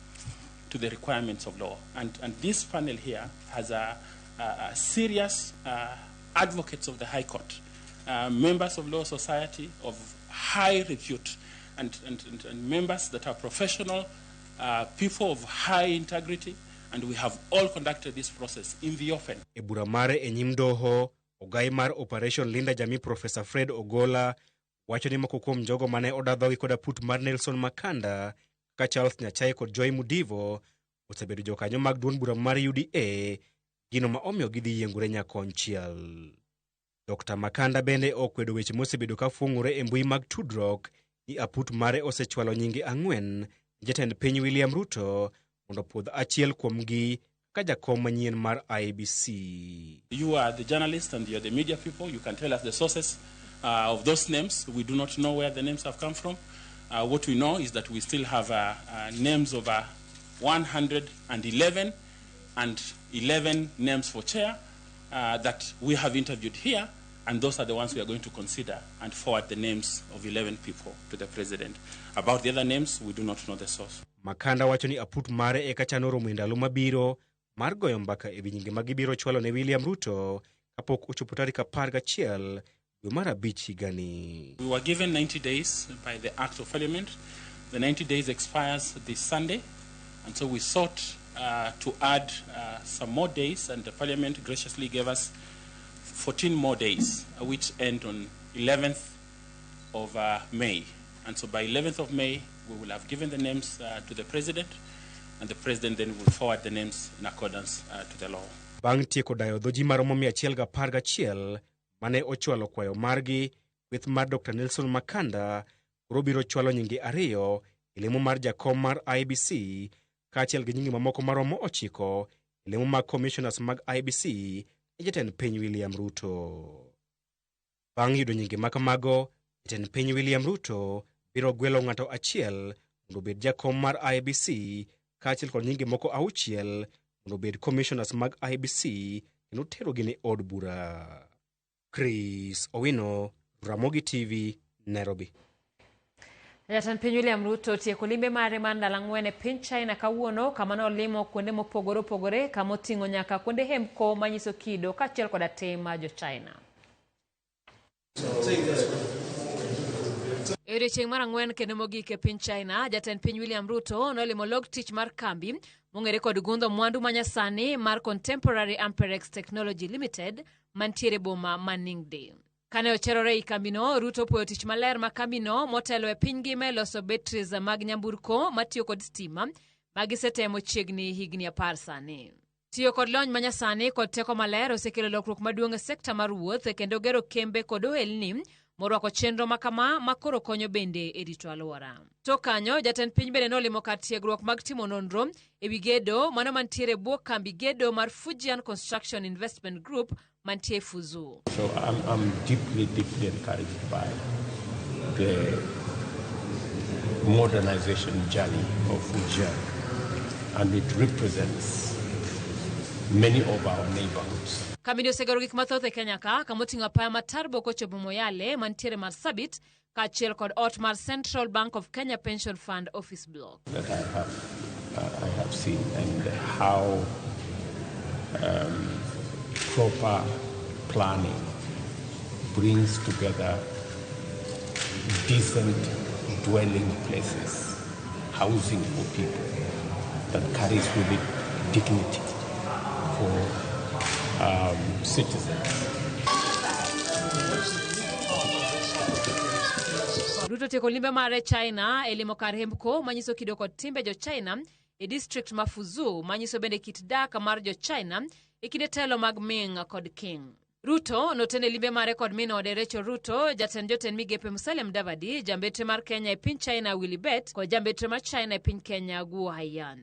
to the requirements of law. And this panel here has a serious advocates of the High Court, members of Law Society of high repute, and members that are professional, people of high integrity, and we have all conducted this process in the open. E bura mare e nyim doho, ogai mar Operation Linda Jamii Professor Fred Ogola wacho ni moko kuom jogo mane odadhogi kod aput mar Nelson Makanda kaka Charles Nyachai kod Joy Mudivo osebedo jokanyo mag duond bura mar UDA, gino ma omiyo gidhi yiengore nyakonchiel. Dr. Makanda bende okwedo weche mosebedo ka fuong'ore e mbui mag tudruok ni aput mare osechwalo nyinge 4 jatend piny William Ruto mondo puodh achiel kuomgi kaka jakom manyien mar IEBC. You are the journalists and you are the media people. You can tell us the sources of those names. We do not know where the names have come from. What we know is that we still have names of 111 and 11 names for chair that we have interviewed here. And those are the ones we are going to consider and forward the names of 11 people to the president. About the other names, we do not know the source. Makanda wacho ni aput mare eka chano romo e ndalo mabiro mar goyo mbaka e wi nyinge ma gibiro chwalo ne William Ruto kapok ochopo tarik 11 dwe mar abich higani. We were given 90 days by the Act of Parliament. The 90 days expires this Sunday, and so we sought to add some more days, and the Parliament graciously gave us 14 more days, which end on 11th of May. And so by 11th of May, we will have given the names to the President, and the President then will forward the names in accordance to the law. Bang' tieko dayo dho ji maromo 111 mane ochwalo kwayo margi, kweth mar Dr. Nelson Makanda koro biro chwalo nyinge 2 e lemo mar jakom mar IEBC kaachiel gi nyinge mamoko maromo 9 e lemo mag commissioners mag IEBC e jatend piny William Ruto. Bang' yudo nyinge makamago, jatend piny William Ruto biro gwelo ng'ato achiel mondo obed jakom mar IEBC kaachiel kod nyinge moko 6 mondo obed commissioners mag IEBC kendo terogi ne od bura. Chris Owino, Ramogi TV, Nairobi. Jatend piny William Ruto otieko limbe mare mar ndalo 4 e piny China kawuono, kama ne olimo kuonde mopogore opogore kama oting'o nyaka kuonde hemko manyiso kido kaachiel koda tim mar jo China. E odiechieng' mar 4 kendo mogik e piny China, jatend piny William Ruto nolimo log tich mar kambi mong'ere kod gundho mwandu manyasani mar Contemporary Amperex Technology Limited mantiere boma ma Ningde. Kane ocherore ei kambino, Ruto opuoyo tich maler ma kambino motelo e piny ngima e loso batteries mag nyamburko matiyo kod stima ma gisetemo chiegni higni 10 sani. Tiyo kod lony manyasani kod teko maler osekelo lokruok maduong' e sekta mar wuoth kendo gero kembe kod ohelni morwako chenro makama makoro konyo bende e rito alwora. Tok kanyo, jatend piny bende nolimo kar tiegruok mag timo nonro e wi gedo mano mantiere bwo kambi gedo mar Fujian Construction Investment Group mantie Fuzhou. So I'm deeply, deeply encouraged by the modernization journey of Fujian, and it represents many of our neighborhoods. Kambini osegero gik mathoth e Kenya ka, kama oting'o apaya ma Turbo kochopo Moyale mantiere Marsabit kaachiel kod ot mar Central Bank of Kenya Pension Fund Office Block. That I have seen, and how proper planning brings together decent dwelling places, housing for people that carries with it dignity for citizens. Ruto tieko limbe mare China e limo kar hembko manyiso kido kod timbe jo China e district ma Fuzhou manyiso bende kit dak mar jo China e kinde telo mag Ming kod Qing. Ruto notene limbe mare kod min ode Rachel Ruto, jatend jotend migepe Musalia Mudavadi, jambetre mar Kenya e piny China Willy Bett kod jambetre mar China e piny Kenya Guo Haiyan.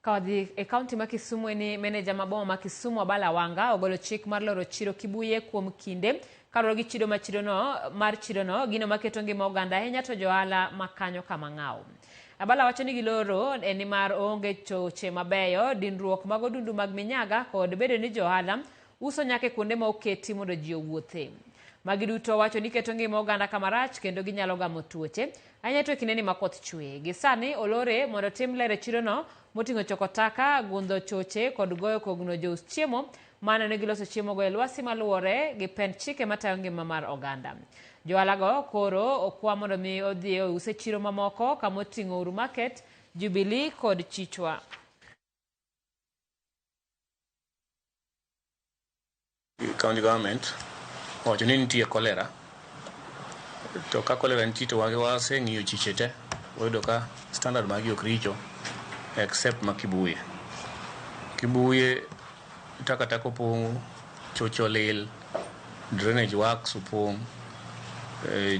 Ka wadhi e kaunti ma Kisumu en meneja ma boma ma Kisumu Abala Wanga ogolo chik mar loro chiro Kibuye kuom kinde kaluwore gi chido mar chirono gino maketo ngima oganda ahinya to johala ma kanyo kama ng'aw. Abala wacho ni giloro en ni mar onge choche mabeyo, dinruok mag odundu mag minyaga kod bedo ni johala uso nyaka e kuonde ma oketi mondo ji owuothe. Magi duto wacho ni keto ngima oganda kama rach kendo ginyalo gamo tuoche ahinya to e kindeni ma koth chwe. Gi sani olore mondo tim ler e chirono moting'o choko taka, gundho choche kod goyo kogno jous chiemo mane ne giloso chiemo go e lwasi maluwore gi pend chike matayo ngima mar oganda. Johala go koro okwa mondo mi odhi ous e chiro mamoko kama oting'o Uhuru Market, Jubilee kod Chichwa. County government owacho ni nitie cholera, to ka cholera nitie to waseng'iyo chiche te, wayudo ka standard magi ok richo except ma Kibuye. Kibuye takataka opong', choche olil, drainage works opong',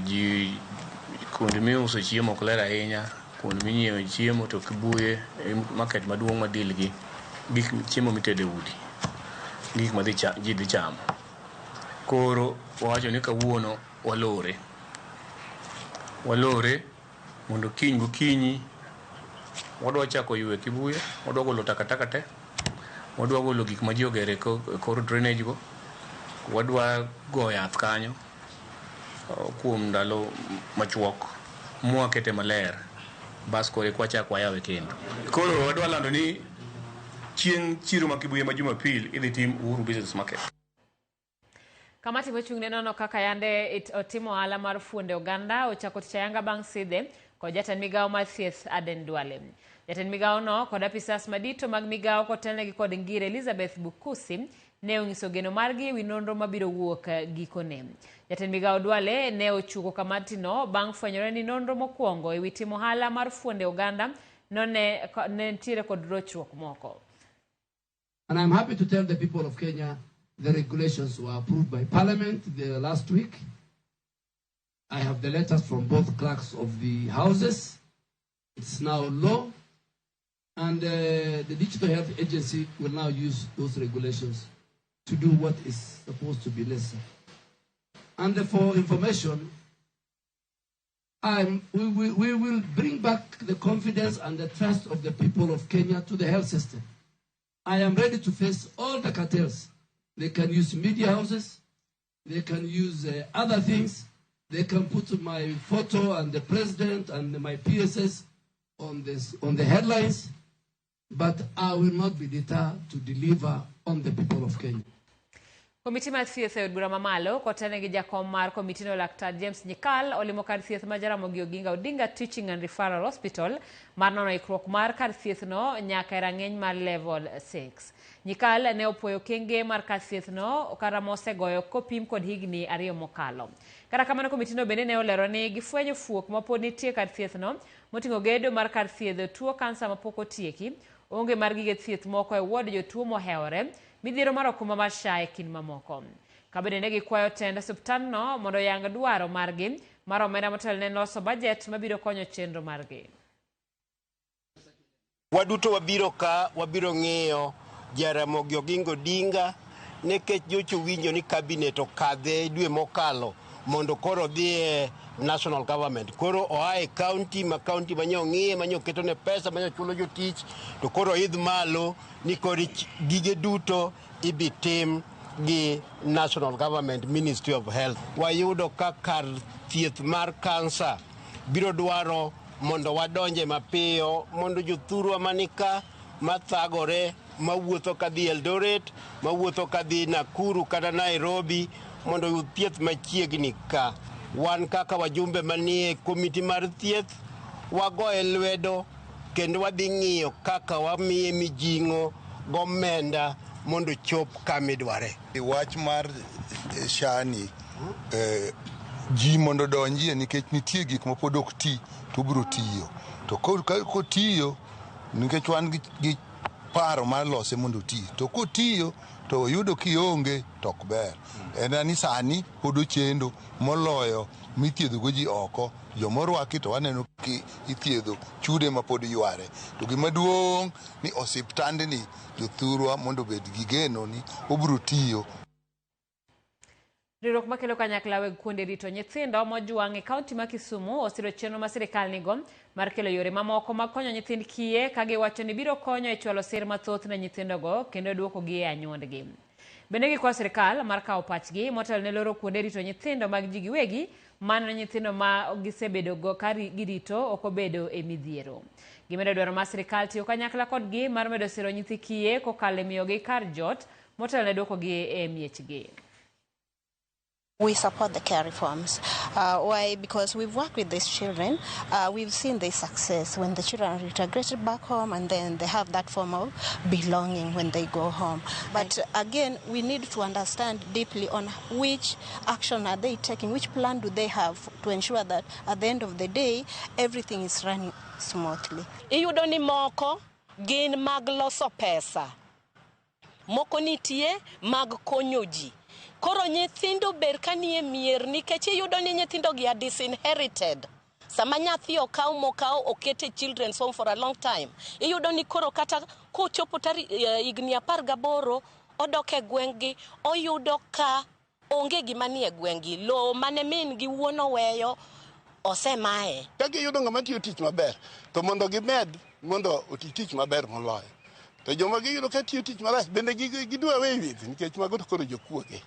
ji kuonde miuso chiemo ok ler ahinya, kuonde minyiewe chiemo to Kibuye e market maduong' ma deal gi gik chiemo mitedo e udi, gik ma ji dhi chamo. Koro wawacho ni kawuono walore. Walore mondo kiny gokinyi wadwa chako ywe Kibuye, wadwa golo takataka te, wadwa golo gik ma ji ogero e kor drainage go, Wadwa go yath kanyo kuom ndalo machuok mwakete maler bas koro eka wachak wayawe kendo. Koro wadwa lando ni chieng' chiro ma Kibuye ma Jumapil idhi tim Uhuru Business Market. Kamati mochung' ne nono kaka yande otimo ohala mar fuonde oganda ochako tich ayanga bang' sidhe kod jatend migawo mar thieth Aden Duale. Jatend migawo no kod apisas madito mag migawo kotelnegi kod Ngire Elizabeth Bukusi ne onyiso geno margi ewi nonro mabiro wuok gikone. Jatend migawo Duale ne ochuko kamati no bang' fwenyore ni nonro mokwongo ewi timo ohala mar fuonde oganda no ne nitiere kod rochruok moko. And I'm happy to tell the people of Kenya the regulations were approved by Parliament the last week. I have the letters from both clerks of the houses. It's now law. And the Digital Health Agency will now use those regulations to do what is supposed to be necessary. And for information, we will bring back the confidence and the trust of the people of Kenya to the health system. I am ready to face all the cartels. They can use media houses, they can use other things, they can put my photo and the president and my PSS on the headlines, but I will not be deterred to deliver on the people of Kenya. Komiti mar thieth e od bura mamalo kotene gi jakom mar komitino Laktar James Nyikal olimo kar thieth ma Jaramogi Oginga Odinga Teaching and Referral Hospital mar nono ikruok mar kar thieth no nyaka e rang'iny mar level 6. Nyikal ne opuoyo okenge mar kar thieth no kara mosegoyo kopim kod higni 2 mokalo. Kata kamano komitino bende ne olero ni gifwenyo fuok mapod nitie kar thieth no moting'o gedo mar kar thiedho tuo kansa mapok otieki, onge mar gige thieth moko e ward jotuo mohewore, midhiero mar okumba mar SHA e kind mamoko. Kabende ne gikwayo tend osiptandno mondo oyang dwaro margi mar omenda motelo ne loso bajet mabiro konyo chenro margi. Waduto wabiro ka wabiro ng'iyo Jaramogi Oginga Odinga nikech jocho winjo ni cabinet okadhe dwe mokalo mondo koro odhi e national government. Koro oa e county ma county manyo ng'iye manyo ketone pesa manyo chulo jotich to koro idh malo ni koro gige duto ibi tim gi national government Ministry of Health. Wayudo ka kar thieth mar kansa biro dwaro mondo wadonje mapiyo mondo jothurwa manika mathagore mawuotho kadhi Eldoret, mawuotho kadhi Nakuru kata Nairobi mondo oyud thieth machiegni ka. Wan kaka wajumbe manie komiti mar thieth wagoye lwedo kendo wadhi ng'iyo kaka wamiye mijing'o gomenda mondo chop kamidware. Wach mar SHA ni ji mondo donjie nikech nitie gik ma pod ok ti to biro tiyo. To kotiyo nikech wan gi paro mar lose mondo oti. To kotiyo to yudo kionge to ok ber. En ni sani pod ochendo moloyo mithiedho go ji oko. Jomorwaki to waneno ki ithiedho chude ma pod yware. To gima duong' ni osiptandni jothurwa mondo obed gi geno ni obiro tiyo. Riwruok makelo kanyakla weg kuonde rito nyithindo mojwang' e kaunti ma Kisumu osiro chenro ma sirikal nigo mar kelo yore mamoko mag konyo nyithind kiye ka giwacho ni biro konyo e chwalo sir mathoth ne nyithindogo kendo duokogi e anyuondgi. Bende gikwayo sirikal mar kawo pachgi motelo ne loro kuonde rito nyithindo mag ji giwegi mano nyithindo ma gisebedogo ka girito ok obedo e midhiero. Gimedo dwaro mar sirikal tiyo kanyakla kodgi mar medo siro nyithi kiye kokalo e miyogi kar jot motelo ne duokogi e miechgi. We support the care reforms. Why? Because we've worked with these children. We've seen the success when the children are reintegrated back home and then they have that form of belonging when they go home. But again, we need to understand deeply on which action are they taking, which plan do they have to ensure that at the end of the day, everything is running smoothly. Iyudo ni moko gin mag loso pesa. Moko nitie mag konyo ji. Koro nyithindo ber ka nie mier nikech iyudo ni nyithindo gi are disinherited. Sama nyathi okaw mokaw okete children's home for a long time. Iyudo ni koro kata kochopo higni 18 odok e gweng'gi, oyudo ka onge gima nie gweng'gi. Lowo mane min gi wuon oweyo osemaye. Ka giyudo ng'ama tiyo tich maber, to mondo gimed mondo oti tich maber moloyo. To joma giyudo ka tiyo tich marach bende gidwa away with nikech mago to koro jokuoge.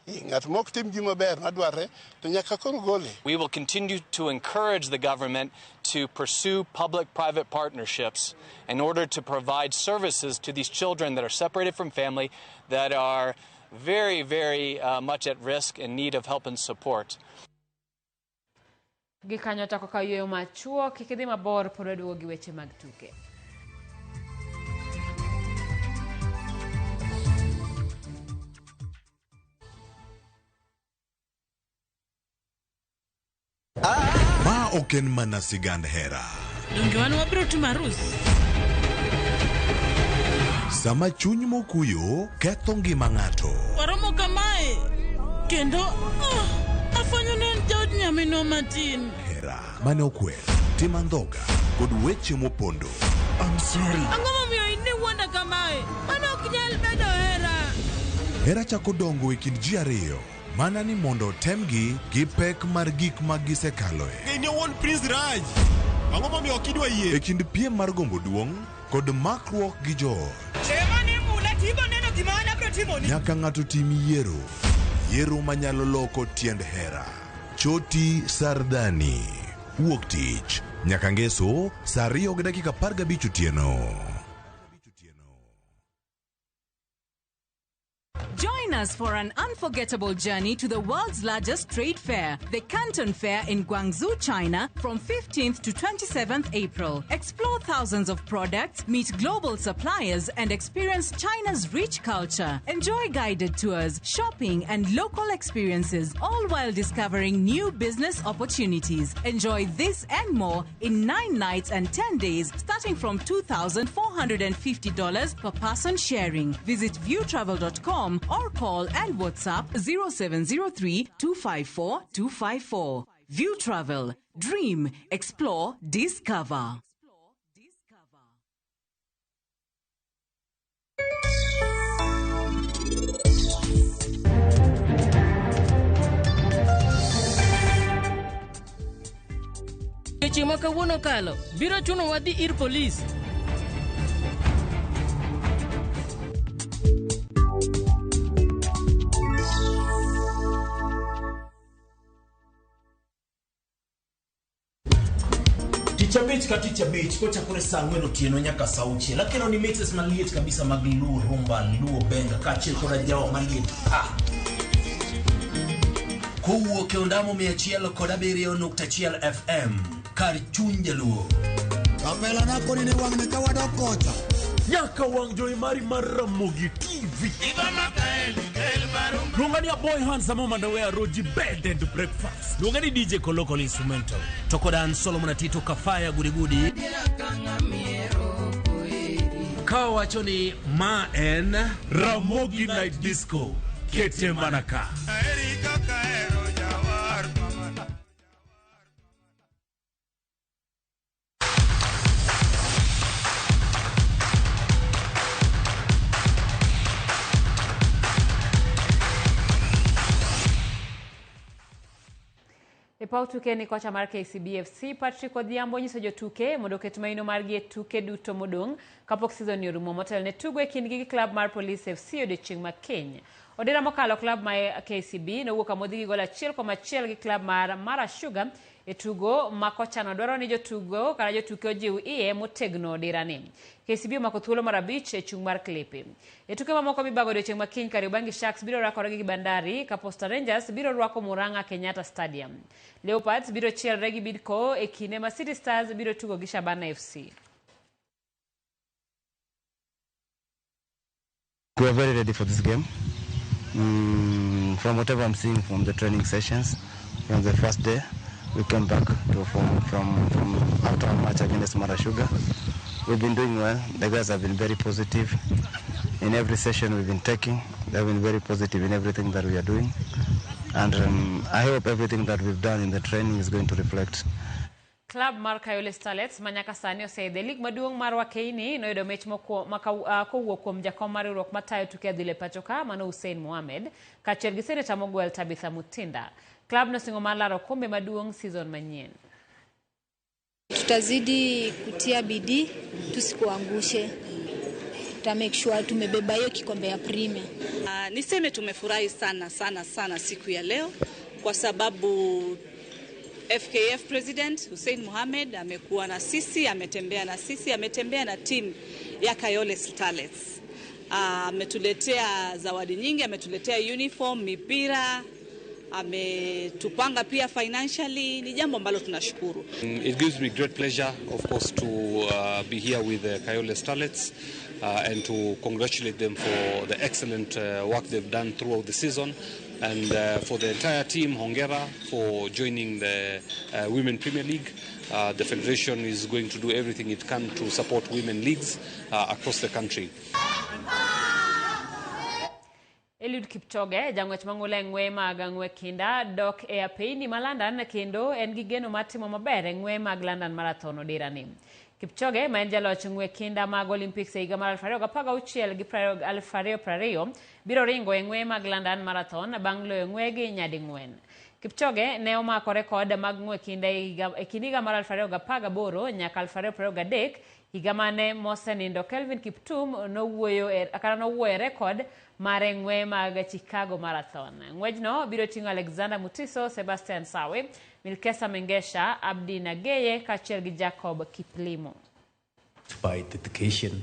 Ng'at mok tim gima ber madwarre to nyaka koro gole. We will continue to encourage the government to pursue public-private partnerships in order to provide services to these children that are separated from family, that are very, very much at risk and need of help and support. Gikanyo chako ka yueyo machuok, kik idhi mabor pod waduogo gi weche mag tuke. Ma ok en mana sigand hera. Donge wan wabiro timo arus? Sama chuny mokuyo ketho ngima ng'ato. Waromo kamae kendo afwenyo ni en jaod nyaminwa matin. Hera mane okwer, tim andhoga kod weche mopondo. I'm sorry. Ang'o momiyo in iwuonda kamae? Mano ok nyal bedo hera. Hera chako dongo e kind ji ariyo. Mana ni mondo otemgi gi pek mar gik ma gisekaloe. In owuon Prince Raj. Ang'o momiyo ok idwa yie? E kind piem mar gombo duong' kod makruok gi joot. Ema ni mula tibo neno gima an abiro timoni. Nyaka ng'ato tim yiero. Yiero manyalo loko tiend hera. Choti Sardani. Wuok tich. Nyaka ngeso saa 2:15 otieno. Join us for an unforgettable journey to the world's largest trade fair, the Canton Fair in Guangzhou, China, from 15th to 27th April. Explore thousands of products, meet global suppliers, and experience China's rich culture. Enjoy guided tours, shopping, and local experiences, all while discovering new business opportunities. Enjoy this and more in 9 nights and 10 days, starting from $2,450 per person sharing. Visit viewtravel.com or call and WhatsApp 0703 254 254. View Travel. Dream, explore, discover. Odiochieng' ma kawuono okalo biro chuno wadhi ir polis. Tich abich ka tich abich kochakore saa 4 otieno nyaka saa 6 akelo ni mixes maliet kabisa mag Luo rumba, Luo benga kaachiel koda jawa maliet pa. Kowuok e ondamo 107.1 FM kar chuny jaluo. Kapela nako ni wang'ni ka wadok kocha. Nyaka wang' jowi mari mar Ramogi TV. Luonga ni a boy handsome mandowe roji bed and breakfast. Luonga ni DJ Koloko instrumental. To koda an Solomon Atito Kafaya Gudigudi. Ka wacho ni ma en Ramogi Night Disco. Kete manaka. E paw tuke ni kocha mar KCB FC Patrick Odhiambo nyiso jotuke mondo oket maino margi e tuke duto modong' kapok season ni orumo motelo ne tugo e kindgi gi klab mar Police FC odiochieng' ma kiny. Odira mokalo klab mar KCB nowuok amodhi gi gol 1-1 gi klab mar Mara Sugar e tugo ma kochano dwaro ni jotugo kata jotuke ojiw iye motegno odirani. KCB omako thuolo mar 5 e chung' mar klepe. E tuke mamoko mibago odiochieng' ma kiny, Kariobangi Sharks biro rakore gi Bandari ka Posta Rangers biro rwako Murang'a Kenyatta Stadium. Leopards biro chielre gi Bidco e kinde ma City Stars biro tugo gi Shabana FC. We are very ready for this game. From whatever I'm seeing from the training sessions, from the first day, we came back to from after our match against Mara Sugar. We've been doing well. The guys have been very positive in every session we've been taking. They've been very positive in everything that we are doing. And I hope everything that we've done in the training is going to reflect. Club mar Kayole Starlets ma nyaka sani oseidho e lig maduong' mar Wakeini noyudo mich kowuok kuom jakom mar riwruok matayo tuke adhula e pacho ka mano Hussein Mohamed kaachiel gi seneta mogwel Tabitha Mutinda. Club nosingo mar laro okombe maduong' season manyien. Tutazidi kutia bidii tusikuangushe. Tuta make sure tumebeba hiyo kikombe ya Premier. Niseme tumefurahi sana sana sana siku ya leo kwa sababu FKF President Hussein Mohamed amekuwa na sisi, ametembea na sisi, ametembea na timu ya Kayole Starlets. Ametuletea zawadi nyingi, ametuletea uniform, mipira, ametupanga pia financially. Ni jambo ambalo tunashukuru. It gives me great pleasure, of course, to be here with the Kayole Starlets and to congratulate them for the excellent work they've done throughout the season. And for the entire team, hongera for joining the Women Premier League. The federation is going to do everything it can to support women leagues across the country. Eliud Kipchoge, jang'wech mang'ula e ng'weye mag ng'we kinda, dok e apeyni ma London kendo en gi geno mar timo maber e ng'weye mag London Marathon odirani. Kipchoge ma en jaloch ng'we kinda mag Olympics e higa mar 2016 gi 2020 biro ringo e ng'weye mag London Marathon bang' loyo ng'wegi nyading'wen. Kipchoge ne omako rekod mag ng'we kinda e kind higa mar 2018 nyaka 2023, higa mane mosenindo Kelvin Kiptum nowuoyo e, kata nowuoyo e rekod mare ng'we mag Chicago Marathon. Ng'wejno biro ting'o Alexander Mutiso, Sebastian Sawe, Milkesa Mengesha, Abdi Nageye kaachiel gi Jacob Kiplimo. By dedication.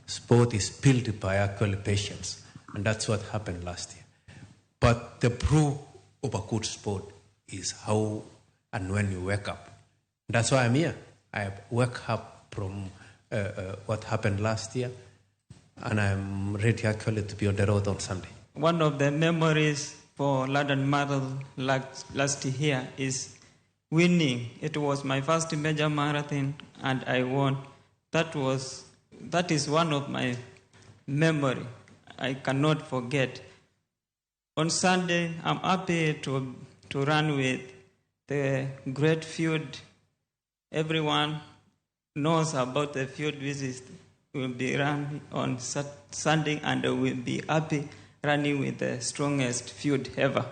Sport is built by actual patience, and that's what happened last year. But the proof of a good sport is how and when you wake up. That's why I'm here. I wake up from what happened last year, and I'm ready actually to be on the road on Sunday. One of the memories for London Marathon last year is winning. It was my first major marathon and I won. That is one of my memory I cannot forget. On Sunday, I'm happy to run with the great field. Everyone knows about the field which will be run on Sunday, and we'll be happy running with the strongest field ever.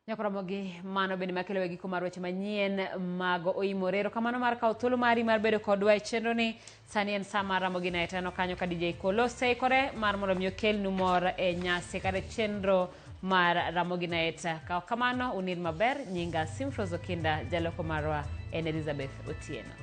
Nyakoramogi mano bende makelo e giko mar weche manyien mag Oimore. Erokamano mar kawo thuolo mari mar bedo kodwa e chenro ni. Sani en sa mar Ramogi Night. Aneno kanyo ka DJ Kolo oseikore mar mondo mi okelnu mor e nyasi kata chenro mar Ramogi Night. Kaw kamano unind maber. Nyinga Simfros Okinda, jaloko marwa en Elizabeth Otieno.